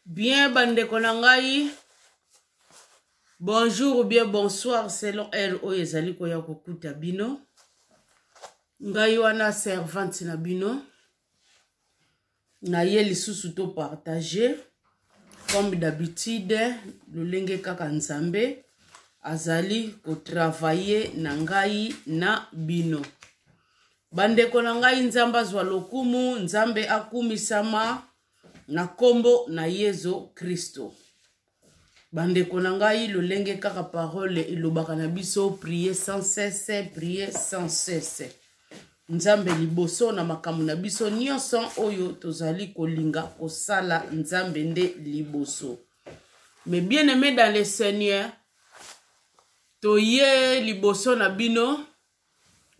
Bien bandeko na ngai, bonjour ou bien bonsoir selon heure oyo ezali koya kokuta bino. Ngai wana servante na bino naye lisusu to partager comme d'habitude lolenge kaka Nzambe azali kotravailler na ngai na bino. Bandeko na ngai, Nzambe azwa lokumu, Nzambe akumisama na nkombo na Yezu Kristo. Bandeko na ngai, lolenge kaka parole elobaka na biso, prier sans cesse, prier sans cesse. Nzambe liboso na makambo na biso nyonso oyo tozali kolinga kosala, Nzambe nde liboso. Mais bien aimé dans le Seigneur, toye liboso na bino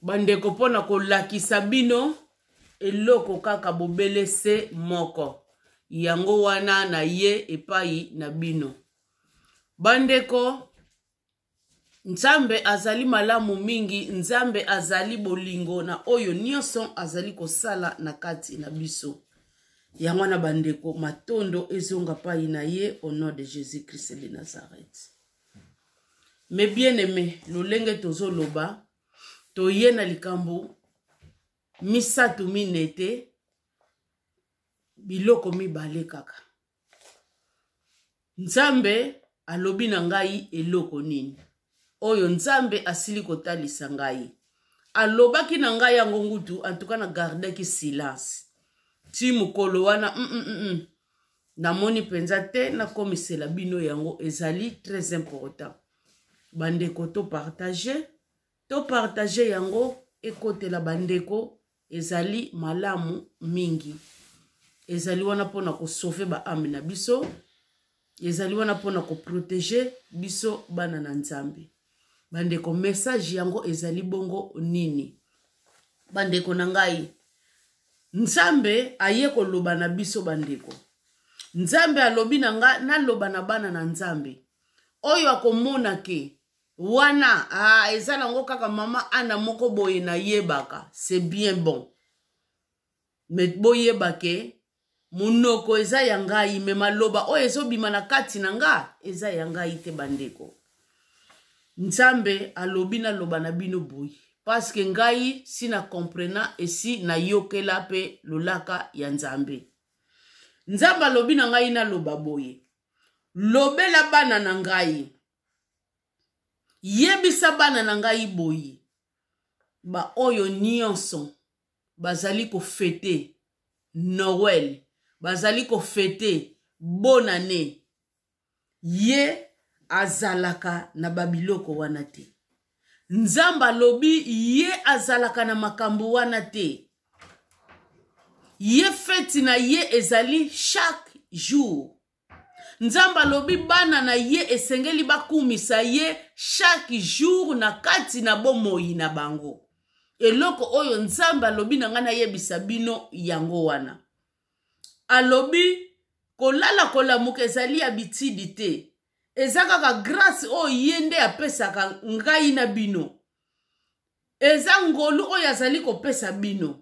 bandeko mpo na kolakisa bino eloko kaka bobele se moko. Yango wana na ye epai na bino. Bandeko, Nzambe azali malamu mingi, Nzambe azali bolingo na oyo nyonso azali kosala na kati na biso. Yango wana bandeko, matondo ezonga pai na ye au nom de Jésus-Christ de Nazareth. Mes bien-aimés, lolenge tozoloba, toye na likambo misato minete, biloko mibale kaka. Nzambe alobi na ngai eloko nini oyo Nzambe asili kotalisa ngai. Alobaki na ngai yango ngutu, en tout cas na gardaki silence ti mokolo wana. Namoni mpenza te nakomisela bino yango, ezali très important bandeko to partage, to partage yango ekotela bandeko, ezali malamu mingi. Ezali wana mpona kosauve ba ame na biso, ezali wana mpona koprotege biso bana na Nzambe. Bandeko, message yango ezali bongo nini? Bandeko na ngai, Nzambe aye koloba na biso bandeko. Nzambe alobi na nga naloba na bana na Nzambe oyo akomona ke wana eza nango kaka mama Ana moko boye nayebaka, c'est bien bon, mais boyeba ke monoko eza ya ngai, me maloba oyo ezobima na kati na nga eza ya ngai te. Bandeko, Nzambe alobi naloba na bino boye parce que ngai si na comprena esi nayokela mpe lolaka ya Nzambe. Nzambe alobi na ngai naloba boye: lobela bana na ngai, yebisa bana na ngai boye, baoyo nyonso bazali kofete Noël, bazali kofete bonne année, ye azalaka na babiloko wana te. Nzambe alobi ye azalaka na makambo wana te. Ye feti na ye ezali chaque jour. Nzambe alobi bana na ye esengeli bakumisa ye chaque jour na kati na bomoi na bango. Eloko oyo Nzambe alobi na ngai nayebisa bino yango wana. Alobi kolala kolamuka ezali habitude te, eza kaka grâce oyo ye nde apesaka ngai na bino, eza ngolu oyo azali kopesa bino.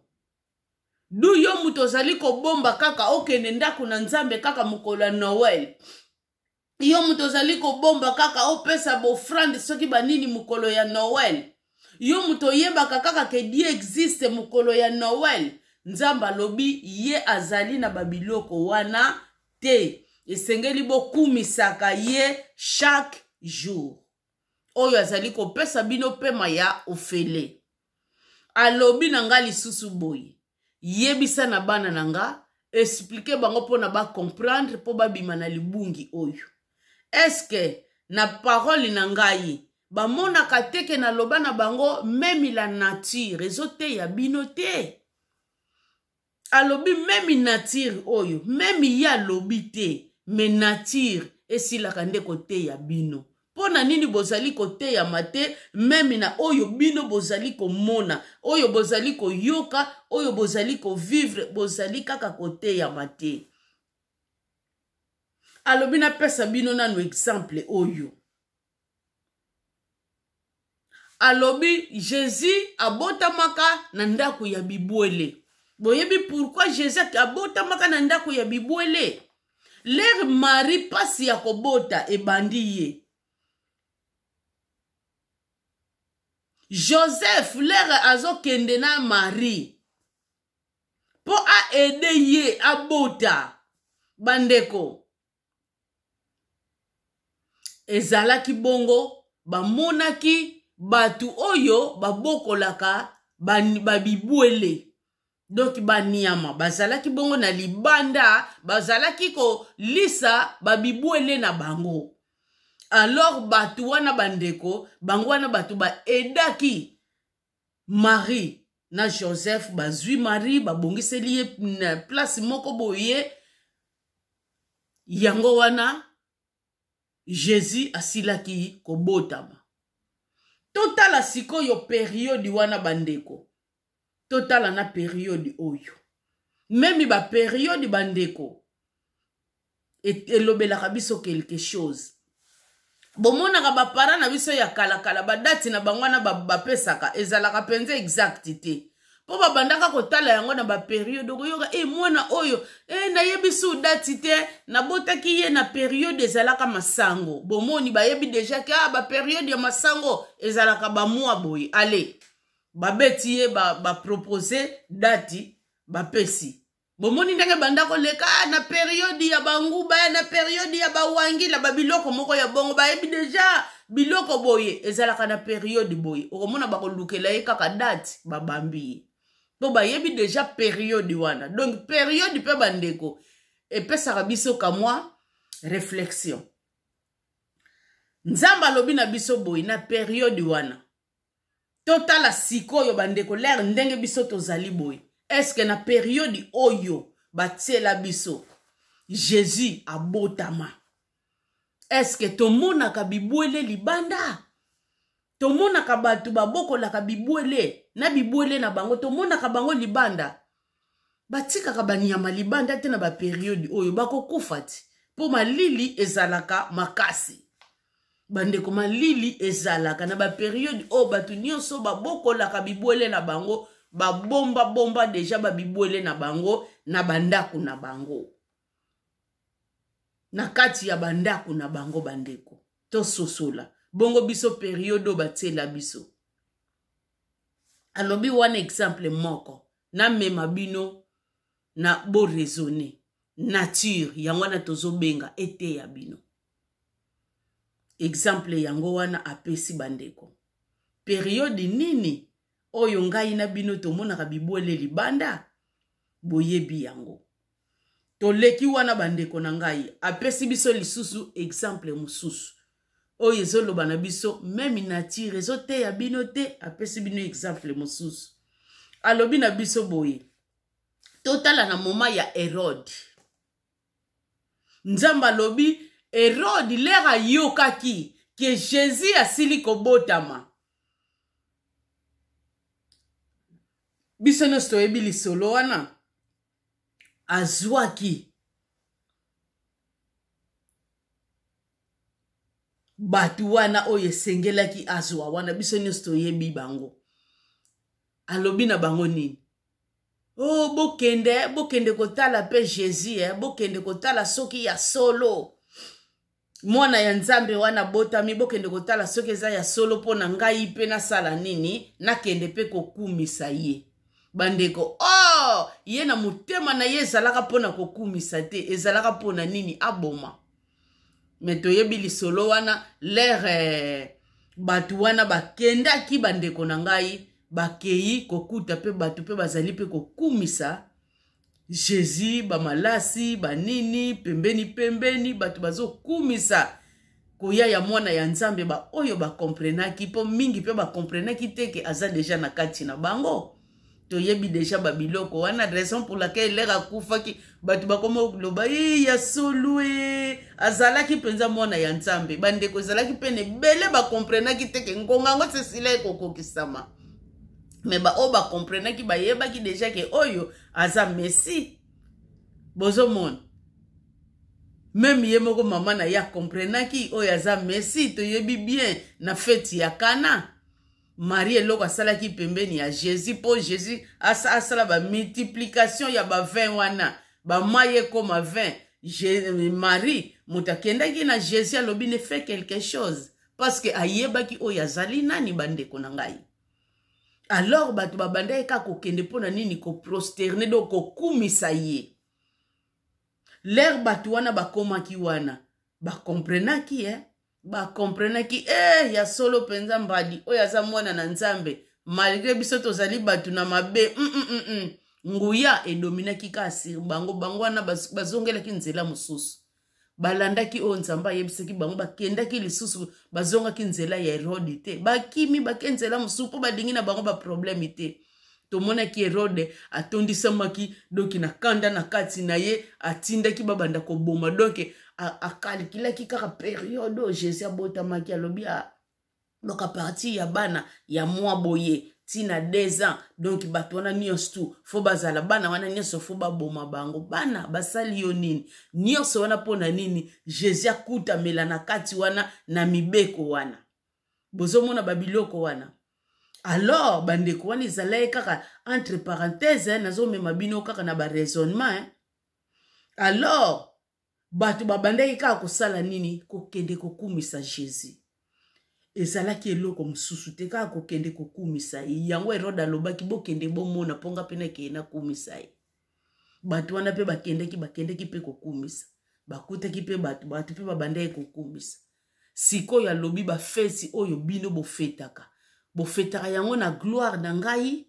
Du yo moto ozali kobomba kaka okende ndako na Nzambe kaka mokolo ya Noël, yo moto ozali kobomba kaka opesa bofrande soki banini mokolo ya Noël, yo moto oyebaka kaka ke Dieu existe mokolo ya Noël, Nzambe alobi ye azali na babiloko wana te. Esengeli bokumisaka ye chaque jour oyo azali kopesa bino pema ya ofele. Alobi na nga lisusu boye: yebisa na bana na nga, explike bango mpona bacomprendre mpo babima na libungi oyo. Eske na parole na ngai bamonaka te ke naloba na bango meme la nature ezoteya bino te? Alobi meme nature oyo, meme ye alobi te, me nature esilaka nde koteya bino. Mpo na nini bozali koteyama te meme na oyo bino bozali komona, oyo bozali koyoka, oyo bozali kovivre, bozali kaka koteyama te? Alobi napesa bino nanu exemple oyo. Alobi Jésus abotamaka na ndako ya bibwele. Boyebi pourquoi Jésus abotamaka na ndako ya bibwele? Lere Marie mpasi ya kobota ebandi ye. Joseph lere azokende na Marie mpo aede ye abota. Bandeko, ezalaki bongo, bamonaki bato oyo babokolaka babibwele, donc banyama, bazalaki bongo na libanda, bazalaki kolisa babibwele na bango. Alors bato wana, bandeko, bango wana bato baedaki Marie na Joseph. Bazwi Marie, babongiseli ye na place moko boye. Yango wana Jésus asilaki kobotama. Totala sikoyo periode wana, bandeko. Totala na periode oyo, meme baperiode, bandeko, elobelaka biso quelque chose. Bomonaka baparent na biso ya kalakala, badati na bango wana bapesaka ezalaka mpenza exact te, mpo babandaka kotala yango na baperiode. Okoyoka e mwana oyo e nayebi su dati te, nabotaki ye na periode ezalaka masango. Bomoni, bayebi deja ke ah, baperiode ya masango ezalaka bamwa boye. Ale babeti ye, bapropose ba dati, bapesi. Bomoni ndenge banda koleka na periode ya banguba, na periode ya bawangila, babiloko moko ya bongo. Bayebi deja biloko boye ezalaka na periode boye. Okomona bakolukela ye kaka date, babambi ye, mpo bayebi deja periode wana. Donc periode mpe, bandeko, epesaka biso kamwa réflexion. Nzambe alobi na biso boye na periode wana. Totala sikoyo, bandeko, lere ndenge biso tozali boye, eske na periode oyo batiela biso Jésus abotama, eske tomonaka bibwele libanda? Tomonaka bato babokolaka bibwele na bibwele na bango? Tomonaka bango libanda? Batikaka banyama libanda te na baperiode oyo, bakokufa ti, mpo malili ezalaka makasi. Bandeko, malili ezalaka na baperiode oyo, bato nyonso babokolaka bibwele na bango babombabomba deja babibwele na bango na bandako na bango, na kati ya bandako na bango. Bandeko, tososola bongo biso periode oyo batiela biso. Alobi wana exemple moko, namema bino na boraisonne nature. Yango wana tozobenga eteya bino. Exemple yango wana apesi, bandeko. Periode nini oyo ngai na bino tomonaka bibwele libanda? Boyebi yango. Toleki wana, bandeko na ngai. Apesi biso lisusu exemple mosusu oyo ezoloba na biso, meme nature ezoteya bino te. Apesi bino exemple mosusu, alobi na biso boye: totala na moma ya Herode. Nzambe alobi, Herode lere ayokaki ke Jésus asili kobotama. Biso nyonso toyebi lisolo wana. Azwaki bato wana oyo esengelaki azwa wana, biso nyonso toyebi bango. Alobi na bango nini? O oh, bokende, bokende kotala mpe Jésus, eh? Bokende kotala soki ya solo mwana ya Nzambe wana botami. Bokende kotala soki eza ya solo, mpo na ngai mpe nasala nini? Nakende mpe kokumisa ye. Bandeko, oh, ye na motema na ye ezalaka mpo na kokumisa te, ezalaka mpo na nini? Aboma. Me toyebi lisolo wana, lere eh, bato wana bakendaki, bandeko na ngai, bakei kokuta mpe bato mpe bazali mpe kokumisa Jésus, bamalasi banini pembeni pembeni, bato bazokumisa koya ya mwana ya Nzambe. Baoyo bakomprenaki, mpo mingi mpe bakomprenaki te ke aza deja na kati na bango. Toyebi deja babiloko wana, raison pour laquelle lere akufaki, bato bakoma koloba e ya solo e azalaki mpenza mwana ya Nzambe. Bandeko, ezalaki pene ebele bakomprenaki te ke ngonga yango sesila ekokokisama. Me baoyo bakomprenaki bayebaki deja ke oyo aza Messi. Bozomona, meme ye moko mama na ye akomprenaki oyo aza Messi. Toyebi bien na feti ya Kana, Marie eloko asalaki pembeni ya Jésus, mpo Jésus asala bamultiplication ya bavin wana, bamai ekoma vin. Marie moto akendaki na Jésus, alobi ne fait quelque chose parce que ayebaki oyo azali nani, bandeko na ngai. Alors bato babandaki kaka kokende mpo na nini? Koprosterner, donc kokumisa ye. L'heure bato wana bakomaki wana, bakomprenaki, eh? Bakomprenaki eh, ya solo mpenza mbadi oyo aza mwana na Nzambe, malgré biso tozali bato na mabe. Nguya edominaki kaka sur bango. Bango wana bazongelaki nzela mosusu, balandaki oyo Nzambe ayebisaki bango. Bakendaki lisusu, bazongaki nzela ya Herode te, bakimi, bake nzela mosusu mpo balingi na bango baproblème te. Tomonaki Herode atondisamaki donc na kanda na kati na ye, atindaki babanda koboma. Donc akalikilaki kaka période oyo Jésus abotamaki. Alobi donc à partir ya bana ya mwa boye ntina 2 ans, donc bato wana nyonso tu faut bazala, bana wana nyonso faut baboma bango. Bana basali yo nini? Nyonso wana mpo na nini? Jésus akutamela na kati wana na mibeko wana, bozomona babiloko wana. Alors bandeko, wana ezalaki kaka entre parenthèse, nazomema bino kaka na baraisonnement, eh? Alors bato babandaki kaka kosala nini? Kokende kokumisa Jésus. Ezalaki eloko mosusu te, kaka kokende kokumisa ye. Yango Herode alobaki: "Bokende bomona mpo nga mpe nakeye nakumisa ye." Bato wana mpe bakendaki, bakendaki mpe kokumisa, bakutaki mpe bato, bato mpe babandaki kokumisa. Sikoyo alobi: "Bafeti oyo bino bofetaka, bofetaka yango na gloire na ngai?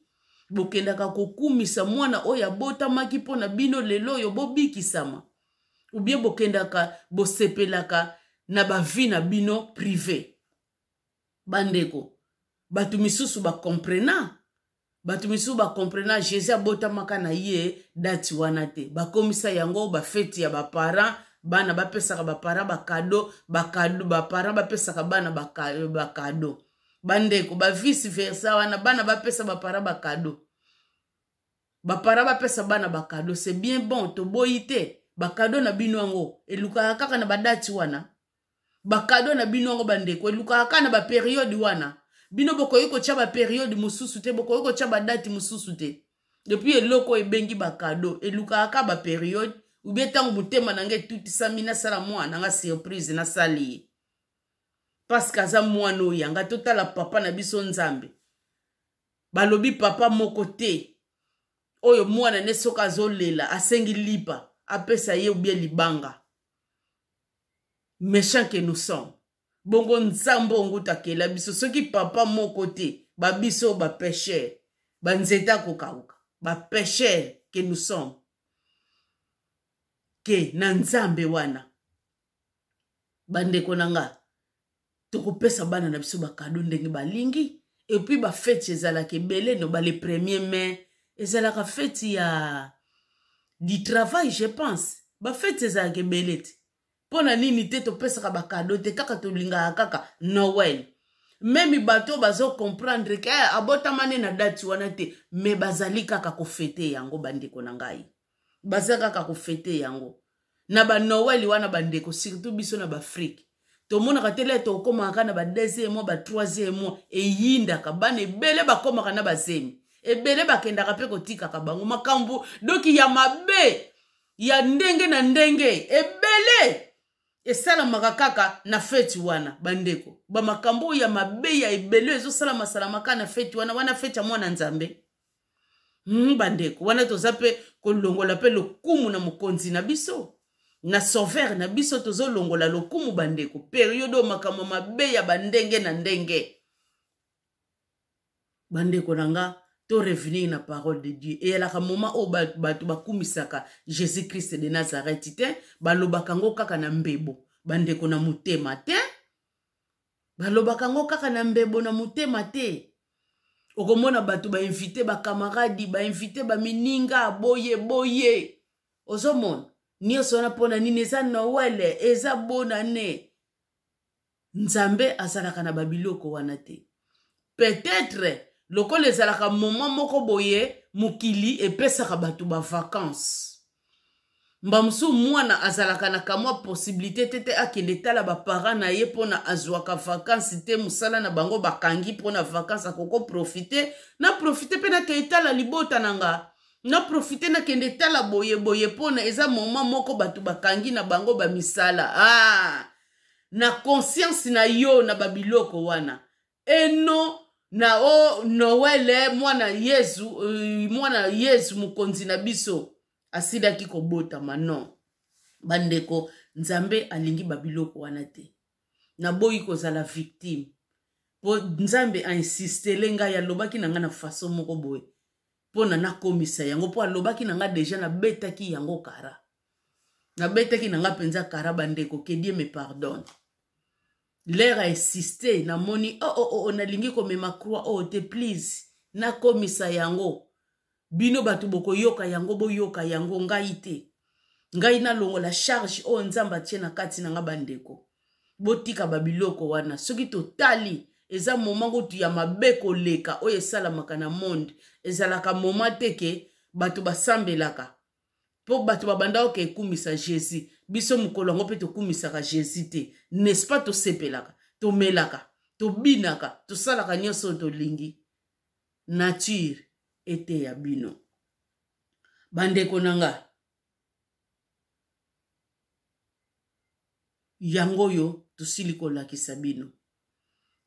Bokendaka kokumisa mwana oyo abotamaki mpo na bino lelo oyo bobikisama, ou bien bokendaka bosepelaka na bavie na bino privé?" Bandeko, bato misusu bakomprena, bato misusu bakomprena Jésus abotamaka na ye date wana te. Bakomisa yango bafeti ya baparent. Bana bapesaka baparent bacadeau, bacadeau, baparent bapesaka bana bacadeau. Bandeko, bavice versa wana, bana bapesa baparent bacadeau, baparent bapesa bana bacadeau, c'est bien bon, toboyi te. Bacadeau na bino yango elukaka kaka na badate wana? Bacadeau na bino yango, bandeko, elukaka kaka na bapériode wana? Bino bokoki kotya bapériode mosusu te? Bokoki kotya badate mosusu te? Et puis eloko oyo ebengi bacadeau elukaka kaka bapériode, ou bien ntango motema na ngai etutisami, nasala mwana nanga surprise, nasali ye parce que aza mwana oyo yanga. Totala papa na biso Nzambe. Balobi papa moko te oyo mwana ne soki azolela, asengi lipa, apesa ye ou bien libanga. Méchant que nous sommes. Bongo Nzambe ongo takela biso, soki papa moko te, babiso bapêcheur, banzete akokauka, bapêcheur que nous sommes, ke na Nzambe wana. Bandeko na nga, tokopesa bana na biso bacadeau ndenge balingi. Et puis bafeti ezalaka ebele. No bale 1er mai ezalaka feti ya du travail, je pense. Bafeti ezalaka ebele te. Mpo na nini te topesaka bacadeau te? Kaka tolingaka kaka Noël. Même bato bazocomprendre ke abotama nde na date wana te, mais bazali kaka kofêter yango. Bandeko na ngai, baza kaka kofêter yango na banoël wana. Bandeko, surtout biso na baAfrique, tomonaka te. Le tokomaka na ba deuxième mois, ba troisième mois, eyindaka. Bana ebele bakomaka na bazemi ebele, bakendaka mpe kotikaka bango. Makambo doki ya mabe ya ndenge na ndenge ebele esalamaka kaka na feti wana. Bandeko, bamakambo oyo ya mabe ya ebele ezosalama-salamaka na feti wana. Wana feti ya mwana Nzambe? Bandeko, wana toza mpe kolongola mpe lokumu na mokonzi na biso, na sauveur na biso. Tozolongola lokumu, bandeko. Période oyo, makambo mabe ya bandenge na ndenge. Bandeko na nga, to revenir na parole de Dieu. Eyalaka moment oyo bato bakumisaka Jésus Christ de Nazareth te. Balobaka yango kaka na mbebo, bandeko, na motema te. Balobaka yango kaka na mbebo, na motema te. Okomona bato bainviter bacamarade, bainviter bamininga, boye boye. Ozomona nyonso wana mpona nini? Eza Noël, eza bonane. Nzambe azalaka na babiloko wana te. Peut-être lokola ezalaka moment moko boye, mokili epesaka bato bavacance, mba mosusu mwana azalaka na kamwa possibilité te te akende tala baparent na ye mpona azwaka vacance te, mosala na bango bakangi mpona vacance. Akoko profiter na profiter mpe nakei tala libota na nga. Na profite nakende tala boye boye mpona eza moment moko bato bakangi na bango bamisala. Ah, na conscience na yo na babiloko wana eno na o Noele mwana Yezu, mwana Yezu mokonzi na biso asilaki kobotama. Non bandeko, Nzambe alingi babiloko wana te. Naboyi kozala victime mpo Nzambe ainsistele ngai, alobaki na ngai na façon moko boye mpo na nakomisa yango, mpo alobaki na ngai deja, nabetaki yango kara, nabetaki na ngai mpenza kara. Bandeko, que Dieu me pardonne. L'heure ainsiste, namoni oh, oh, oh, nalingi komema croix oyo te, please nakomisa yango. Bino bato bokoyoka yango, boyoka yango, ngai te. Ngai nalongola charge oyo Nzambe atie na kati na ngai. Bandeko, botika babiloko wana. Soki totali, eza moment kutu ya mabe koleka oyo esalamaka na monde. Ezalaka moment te ke bato basambelaka mpo bato babanda oke ekumisa Jésus. Biso mokolo yango mpe tokumisaka Jésus te, n'est-ce pas? Tosepelaka, tomelaka, tobinaka, tosalaka nyonso oyo tolingi. Nature eteya bino, bandeko na nga. Yango oyo tosili kolakisa bino,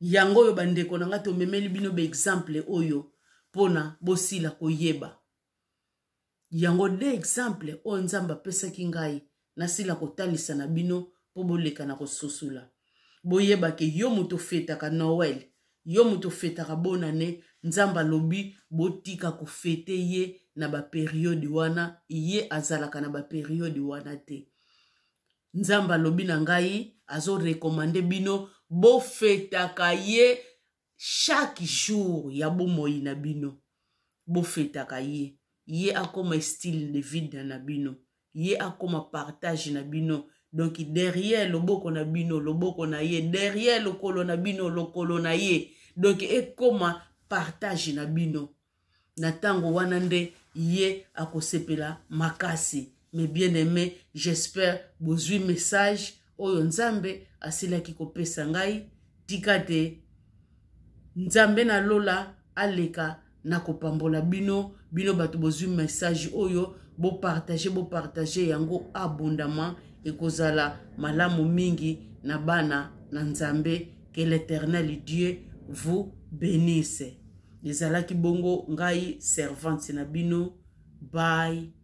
yango oyo, bandeko na nga, tomemeli bino baexemple oyo mpona bosila koyeba yango. De exemple oyo Nzambe apesaki ngai, nasila kotalisa na bino mpo boleka na kososola, boyeba ke yo moto ofetaka Noel, yo moto ofetaka bonane, Nzambe alobi botika kofete ye na baperiode wana. Ye azalaka na baperiode wana te. Nzambe alobi na ngai, azorekomande bino bofetaka ye chaque jour ya bomoi na bino. Bofetaka ye, ye akoma style de vie na bino, ye akoma partage na bino. Donc derrière loboko na bino, loboko na ye, derrière lokolo na bino, lokolo na ye. Donc ekoma partage na bino. Na ntango wana nde ye akosepela makasi. Mais bien aimé, j'espère bozwi message oyo Nzambe asilaki kopesa ngai. Tika te Nzambe na lola aleka na kopambola bino, bino bato bozwi message oyo. Bopartage, bopartage yango abondamment, ekozala malamu mingi na bana na Nzambe. Que l'Éternel Dieu vous bénisse. Ezalaki bongo ngai servante na bino. Bye.